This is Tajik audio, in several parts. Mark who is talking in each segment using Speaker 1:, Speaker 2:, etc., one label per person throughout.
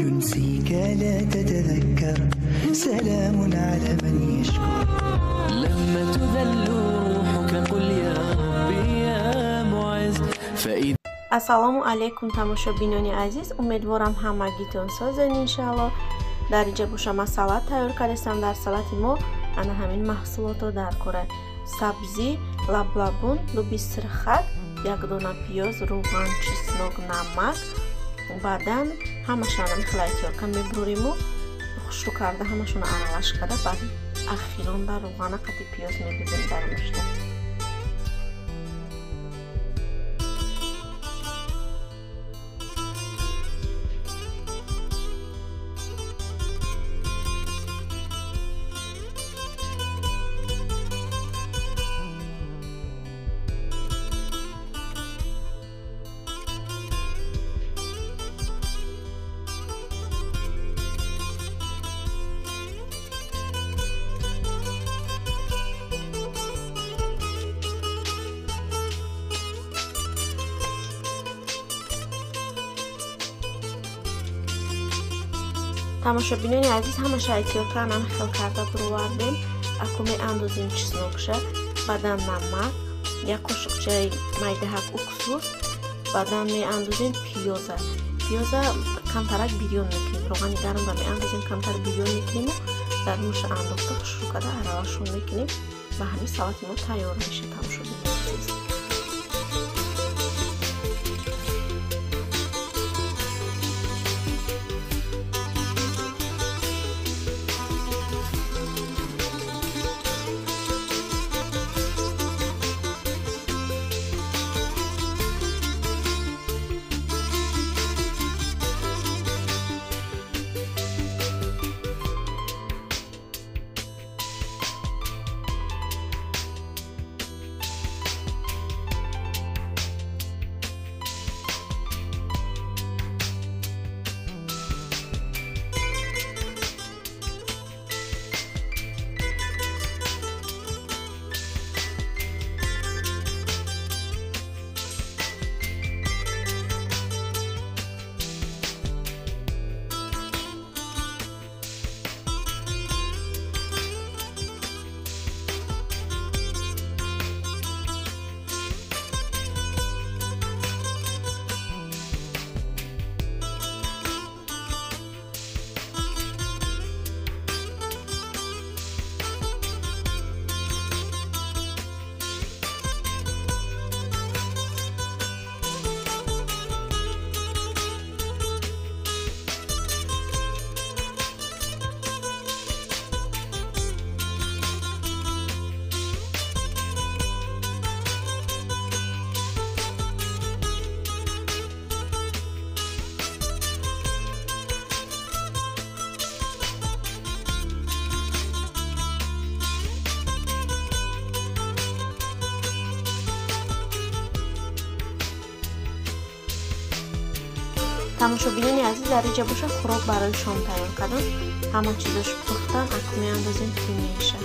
Speaker 1: ينسيك لا تتذكر سلام على من يشكر
Speaker 2: لما تذل روحك قل يا ربي يا معز فإذا
Speaker 3: Ассалому алайкум тамошобинони азиз, умедворам ҳамагитон созен иншаалло. Дар инҷа боша ман салат тайёр кардастам. Дар салати мо ана ҳамин маҳсулотро дар кора: сабзӣ, лаблабун, луби сирхак, як дона пиёз, руған, чеснок, намак. Баъдан ҳамашро хела эҳтиётка мебуриму хушрӯ карда ҳамашонро аралаш карда, баъд ахирон дар руғана қати пиёз медозем дар мушта. Тамошобинони азиз, ҳамаша эҳтиётканам хел карда бировардем. Аку меандозем чеснокша, баъдан намак, як қошуқчаи майдаҳак уксус, баъдан меандозем пиёза. Пиёза камтарак бирён мекунем, роғани гармра меандозем, камтар бирён мекунему дар муша андохта хушрӯ карда аралашон мекунем ва ҳамин салати мо тайёр мешавад. Тамошобинони азиз, тамошобинони азиз, дар инҷа боша хӯрок барои шом тайёр кардам. Ҳама чизош пухтан, аку меандозем финиша.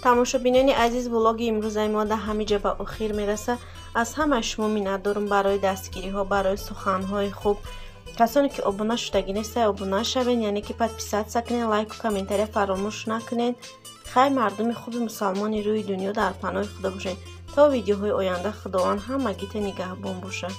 Speaker 3: Тамошобинони азиз, влоги имрӯзаи мо дар ҳамин ҷо ба охир мерасад. Аз ҳамаи шумо миннатдорам барои дастгириҳо, барои суханҳои хуб. Касоне ки обуна шудагӣ нестед, обуна шавед, яъне ки подписаться кунед, лайку комментария фаромӯш накунед. Хай, мардуми хуби мусалмони рӯи дунё, дар паноҳи Худо бошед. То видеоҳои оянда Худованд ҳамагита нигаҳбон бошад.